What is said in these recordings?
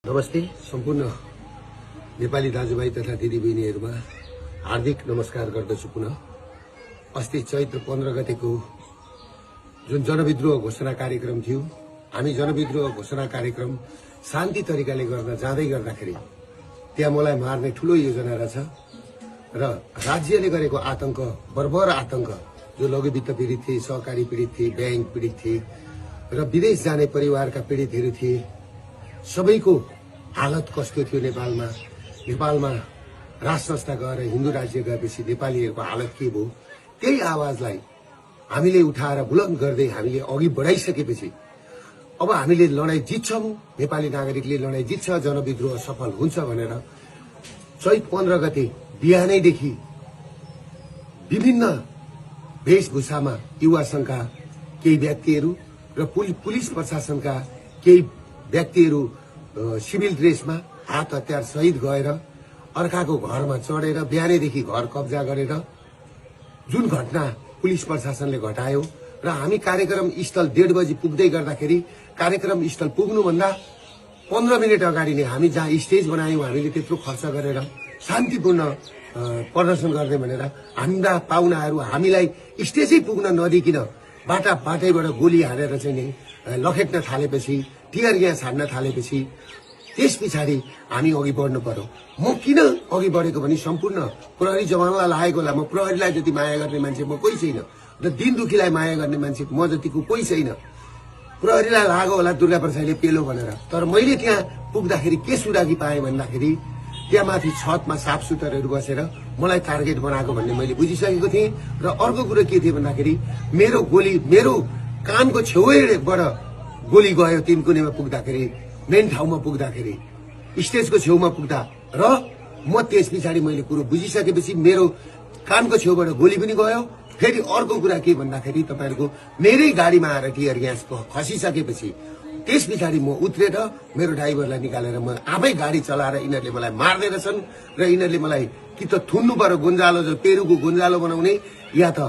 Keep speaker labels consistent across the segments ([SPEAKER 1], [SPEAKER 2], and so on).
[SPEAKER 1] नमस्ते सम्पूर्ण नेपाली दाजुभाइ तथा दिदीबहिनीहरुमा हार्दिक नमस्कार गर्दछु। पुनः अस्ति चैत्र 15 गतेको जुन जनविद्रोह घोषणा कार्यक्रम थियो, हामी जनविद्रोह घोषणा कार्यक्रम शान्ति तरिकाले गर्न जाँदै गर्दाखेरि त्यहाँ मलाई मार्ने ठूलो योजना रहेछ र राज्यले गरेको आतंक, बर्बर आतंक, जो लघुवित्त पीडित थिए, सहकारी पीडित थिए, बैंक पीडित थिए र विदेश जाने परिवारका पीडितहरू थिए, सबैको हालत कस्तो थियो। नेपालमा राज संस्था गएर हिन्दू राज्य गएपछि नेपालीहरूको हालत के भयो, त्यही आवाजलाई हामीले उठाएर बुलन्द गर्दै हामीले अघि बढाइसकेपछि अब हामीले लडाई जित्छौं, नेपाली नागरिकले लडाई जित्छ, जनविद्रोह सफल हुन्छ भनेर चैत 15 गते बिहानैदेखि विभिन्न वेशभूषामा युवा संघका केही व्यक्तिहरू र पुलिस प्रशासनका केही व्यक्तिहरू सिभिल ड्रेसमा हात हतियार सहित गएर अर्काको घरमा चढेर बिहानैदेखि घर कब्जा गरेर जुन घटना पुलिस प्रशासनले घटायो र हामी कार्यक्रम स्थल 1:30 बजे पुग्दै गर्दाखेरि कार्यक्रम स्थल पुग्नुभन्दा 15 मिनेट अगाडि नै हामी जहाँ स्टेज बनायौं, हामीले त्यत्रो खर्च गरेर शान्तिपूर्ण प्रदर्शन गर्ने भनेर हाम्रा पाहुनाहरू हामीलाई स्टेजै पुग्न नदिकिन बाटैबाट गोली हानेर चाहिँ नि लखेट्न थालेपछि, टियर ग्यास हान्न थालेपछि त्यस पछाडि हामी अघि बढ्नु पर्यो। म किन अघि बढेको भने सम्पूर्ण प्रहरी जवानलाई लागेको होला। म प्रहरीलाई जति माया गर्ने मान्छे म कोही छैन र दिन दुखीलाई माया गर्ने मान्छे म जतिको कोही छैन। प्रहरीलाई लाग्यो होला दुर्गा प्रसादले पेलो भनेर, तर मैले त्यहाँ पुग्दाखेरि के सुरागी पाएँ भन्दाखेरि त्यहाँ माथि छतमा साफ सुथरहरू बसेर मलाई टार्गेट बनाएको भन्ने मैले बुझिसकेको थिएँ। र अर्को कुरो के थियो भन्दाखेरि मेरो कानको छेउबाट गोली गयो। तिनकुनेमा पुग्दाखेरि, मेन ठाउँमा पुग्दाखेरि, स्टेजको छेउमा पुग्दा र म त्यस पछाडि मैले कुरो बुझिसकेपछि मेरो कानको छेउबाट गोली पनि गयो। फेरि अर्को कुरा के भन्दाखेरि तपाईहरुको मेरै गाडीमा आएर टियर ग्यास खसिसकेपछि त्यस पछाडि म उत्रेर मेरो ड्राइभरलाई निकालेर म आफै गाडी चलाएर यिनीहरूले मलाई मार्दै रहेछन् र यिनीहरूले मलाई कि त थुन्नु पर्यो, गुन्जालो जो पेरुको गुन्जालो बनाउने, या त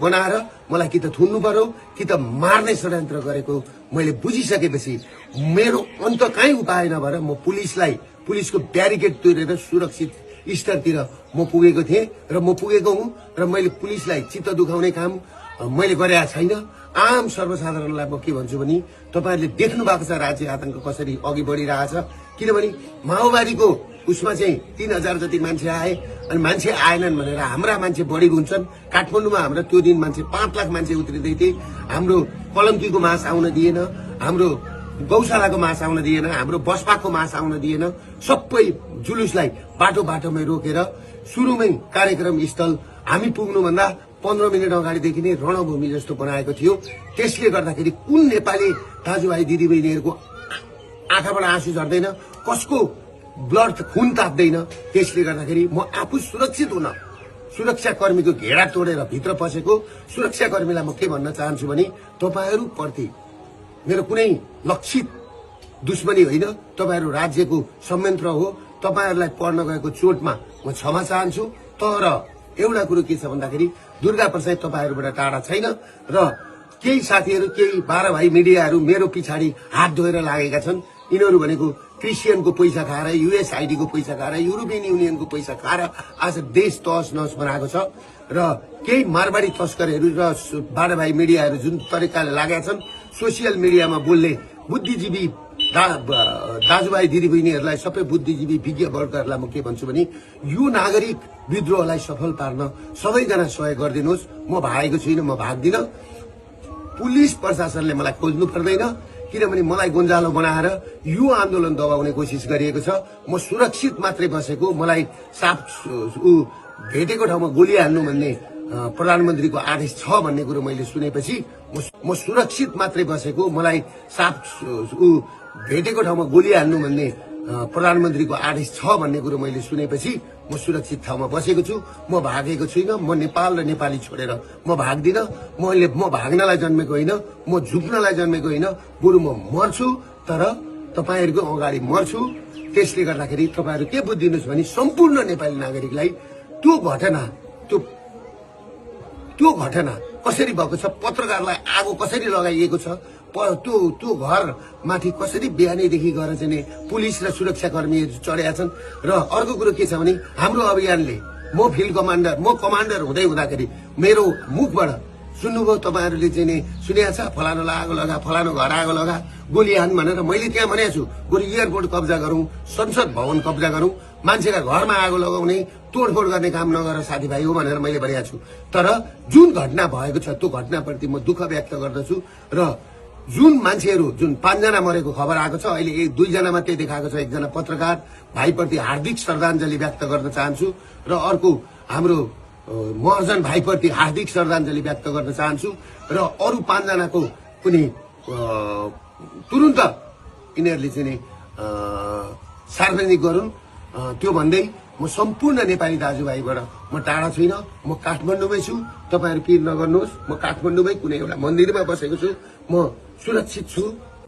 [SPEAKER 1] बनाएर मलाई कि त थुन्नु पर्यो कि त मार्ने षड्यन्त्र गरेको मैले बुझिसकेपछि मेरो अन्त कहीँ उपाय नभएर म पुलिसको ब्यारिकेड तोडेर सुरक्षित स्तरतिर म पुगेको थिएँ र म पुगेको हुँ र मैले पुलिसलाई चित्त दुखाउने काम मैले गरेका छैन। आम सर्वसाधारणलाई म के भन्छु भने तपाईहरुले देख्नु भएको छ राज्य आतंक कसरी अघि बढिरहेछ। किनभने माओवादीको उसमा चाहिँ 3000 जति मान्छे आए अनि मान्छे आएनन् भनेर हाम्रा मान्छे बढी हुन्छन्। काठमाडौँमा हाम्रो त्यो दिन मान्छे 5 लाख मान्छे उत्रिँदै थिए। हाम्रो कलङ्कीको मास आउन दिएन, हाम्रो गौशालाको मास आउन दिएन, हाम्रो बसपाको मास आउन दिएन। सबै जुलुसलाई बाटोमै रोकेर सुरुमै कार्यक्रम स्थल हामी पुग्नुभन्दा 15 मिनेट अगाडिदेखि नै रणभूमि जस्तो बनाएको थियो। त्यसले गर्दाखेरि कुन नेपाली दाजुभाइ दिदीबहिनीहरूको आँखाबाट आँसु झर्दैन, कसको ब्लड खून ताप्दैन। त्यसले गर्दाखेरि म आफू सुरक्षित हुन सुरक्षाकर्मीको घेरा तोडेर भित्र पसेको सुरक्षाकर्मीलाई म के भन्न चाहन्छु भने तपाईहरु प्रति मेरो कुनै लक्षित दुश्मनी होइन, तपाईहरु राज्यको संयन्त्र हो। तपाईहरुलाई पर्न गएको चोटमा म क्षमा चाहन्छु। तर एउटा कुरो के छ भन्दाखेरि दुर्गा प्रसाद तपाईहरुबाट टाढा छैन र केही साथीहरु, केही 12 भाइ मिडियाहरु मेरो पछाडि हात धोएर लागेका छन्। यिनीहरु भनेको क्रिस्चियनको पैसा खाएर, युएसआईडी को पैसा खाएर, युरोपियन युनियनको पैसा खाएर आज देश तहस नहस बनाएको छ र केही मारवाडी तस्करहरू र 12 भाइ मिडियाहरु जुन तरिकाले लागेका छन् सोशल मिडियामा बोल्ने बुद्धिजीवी दाजुभाइ दिदीबहिनीहरूलाई, सबै बुद्धिजीवी विज्ञ वर्गहरूलाई म के भन्छु भने यो नागरिक विद्रोहलाई सफल पार्न सबैजना सहयोग गरिदिनुहोस्। म भागेको छुइनँ, म भाग्दिन। पुलिस प्रशासनले मलाई खोज्नु पर्दैन, किनभने मलाई गुन्जालो बनाएर यो आन्दोलन दबाउने कोसिस गरिएको छ। म सुरक्षित मात्रै बसेको, मलाई साफ भेटेको ठाउँमा गोली हाल्नु भन्ने प्रधानमन्त्रीको आदेश छ भन्ने कुरो मैले सुनेपछि म सुरक्षित मात्रै बसेको, मलाई साफ भेटेको ठाउँमा गोली हाल्नु भन्ने प्रधानमन्त्रीको आदेश छ भन्ने कुरो मैले सुनेपछि म सुरक्षित ठाउँमा बसेको छु। म भागेको छुइनँ। म नेपाल र नेपाली छोडेर म भाग्दिन। म भाग्नलाई जन्मेको होइन, म झुक्नलाई जन्मेको होइन, बरु म मर्छु तर तपाईहरुको अगाडि मर्छु। त्यसले गर्दाखेरि तपाईहरु के बुझ्दिनुस् भने सम्पूर्ण नेपाली नागरिकलाई त्यो घटना कसरी भएको छ, पत्रकारलाई आगो कसरी लगाइएको छ, त्यो घर माथि कसरी बिहानैदेखि गएर चाहिँ नि पुलिस र सुरक्षाकर्मीहरू चढेका छन्। र अर्को कुरो के छ भने हाम्रो अभियानले म फिल्ड कमान्डर हुँदै हुँदाखेरि मेरो मुखबाट सुन्नुभयो तपाईहरुले चाहिँ नि सुनेको छ फलानोलाई आगो लगा, फलानो घर आगो लगा, गोली हान भनेर मैले त्यहाँ भनेको छु। बरु एयरपोर्ट कब्जा गरौँ, संसद भवन कब्जा गरौँ, मान्छेका घरमा आगो लगाउने तोडफोड गर्ने काम नगर साथीभाइ हो भनेर मैले भनेको छु। तर जुन घटना भएको छ त्यो घटनाप्रति म दुःख व्यक्त गर्दछु र जुन मान्छेहरू जुन 5 जना मरेको खबर आएको छ, अहिले 2 जना मात्रै देखाएको छ। एकजना पत्रकार भाइप्रति हार्दिक श्रद्धाञ्जली व्यक्त गर्न चाहन्छु र अर्को हाम्रो महर्जन भाइप्रति हार्दिक श्रद्धाञ्जली व्यक्त गर्न चाहन्छु र अरु 5 जनाको पनि तुरुन्त यिनीहरूले चाहिँ सार्वजनिक गरून्। त्यो भन्दै म सम्पूर्ण नेपाली दाजुभाइबाट म टाढा छैन, म काठमाडौँमै छु। तपाईहरु पिर नगर्नुहोस्, म काठमाडौँमै कुनै एउटा मन्दिरमा बसेको छु, म सुरक्षित छु।